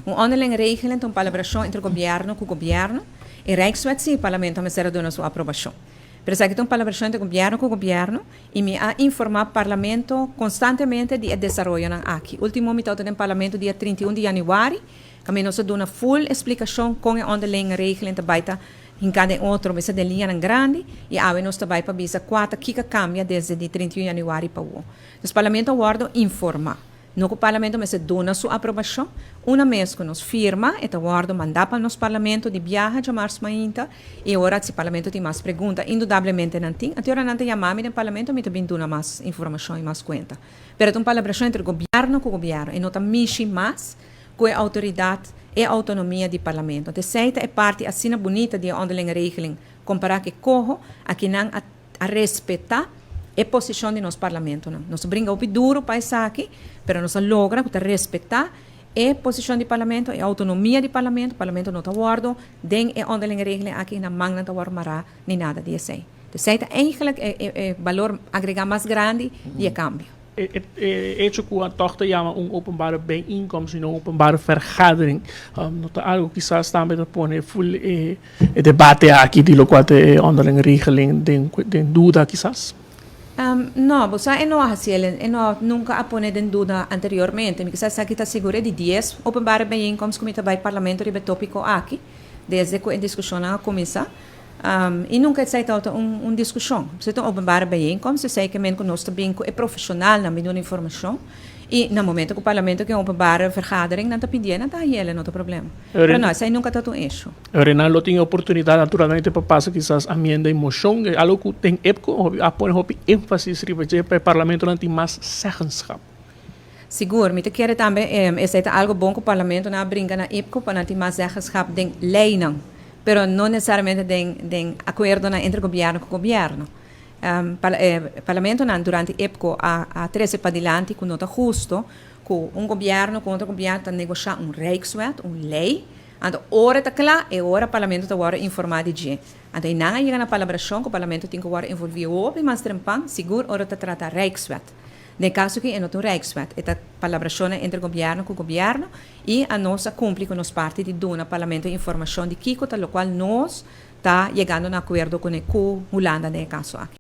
Un onderlinge regeling ta un palabrashon entre gobièrnu ku gobièrnu. E Rijkswet sí parlamento mester a duna su aprobashon. Pero esaki ta un palabrashon entre gobièrnu ku gobièrnu i mi a informá parlamento konstantemente di e desaroyonan aki. Último mi tabata den parlamento dia 31 di yanüari, kaminda nos a duna ful esplikashon kon e onderlinge regeling ta bai ta hinká den otro, mester den liñanan grandi i awe nos ta bai pa bisa kua ta kiko a kambia desde di 31 yanüari pa awor. Dus parlamento a wòrdu informá. No ku parlamento mester duna su aprobashon. Una mes ku nos firma, e ta wòrdu mandá pa nos parlamento di biaha djamars mainta i ora si parlamento tin mas pregunta, indudablemente nan tin, anto ora nan ta yama mi den parlamento mi ta bin duna mas informashon i mas kuenta. Pero ta un palabrashon entre gobièrnu ku gobièrnu, e no ta mishi mas ku e outoridat, e outonomia di parlamento. Anto esei ta e parti asina bunita di e onderlinge regeling kompará ku e koho, aki nan a a respetá e posishon di nos parlamentonan. Nos a bringa hopi duru pa esaki, pero nos a logra ku ta respetá e posishon di parlamento, e outonomia di parlamento. Parlamento no ta wòrdu den e onderlinge regeling aki na mannan ta wòrdu mará ni nada di esei. Esei ta eigenlijk e balor agregá mas grandi di e kambio. E hecho ku a tòg ta yama un openbare bijeenkomst i no un openbare vergadering no ta algu kisas tambe ta pone ful e debate aki di lokual ta e onderlinge regeling den duda kisas? No, bo sa e no a hasi el, e no nunka a pone den duda anteriormente. Mi kisas esaki ta sigur e di 10 openbare bijeenkomst ku mi ta bai parlamento riba e topiko aki desde ku e diskushonnan a kuminsá. I nunka esei tabata un diskushon. Si ta un openbare bijeenkomst, esei ke men ku nos ta bin ku e profeshonalnan bin duna informashon i na momento ku parlamento ke un openbare vergadering nan ta pidié nan ta hañ'el, no ta problema. Pero no, esei nunka tabata un issue. Renan lo tin e oportunidat naturalmente pa pasa kisas amienda i moshon, e algu ku den EPCO a pone hopi énfasis riba dje pa e parlamentonan tin mas zeggenschap. Sigur, mi ta kere tambe esei ta algo bon ku parlamentonan a bringa na IPCO pa nan tin mas zeggenschap den leinan, pero no nesesariamente den den akuerdonan entre gobièrnu ku gobièrnu. Parlamentonan durante IPCO a a trese padilanti ku no ta husto ku un gobièrnu ku otro gobièrnu ta negoshá un rijkswet, un lei, anto ora ta kla e ora parlamento ta wòrdu informá di dje. Anto einan a yega na palabrashon ku parlamento tin ku wòrdu envolví hopi mas trempan, sigur ora ta trata rijkswet. Den e kaso aki e no ta un rijkswet, e ta palabrashonnan entre gobièrnu ku gobièrnu i anos a kumpli ku nos parti di duna parlamento informashon di kiko ta lokual nos ta yegando na akuerdo kuné ku Hulanda den e kaso aki.